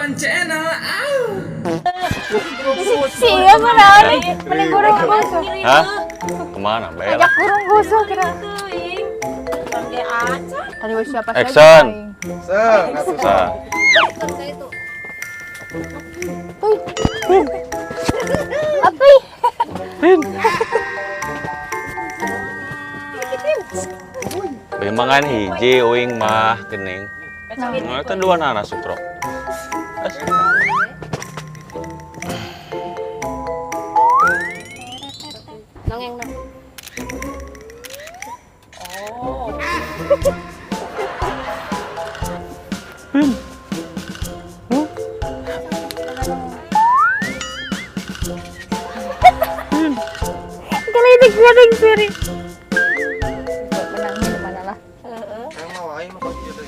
One Channel. Au. Si iya mah naon nih? Mending gurung gusuh. Hah? Kemana, Bel? Ajak gurung gusuh kira. Tadi wes siapa saja? Action. Aing. Seng, atuh. Sa. Uy. Apa ih? Bimbangan hiji uing mah gening. Nah, itu dua nana sutro. Nongeng nong. Kali ini kuning siri. Menangnya di mana lah? Yang mau aing mah kok gitu.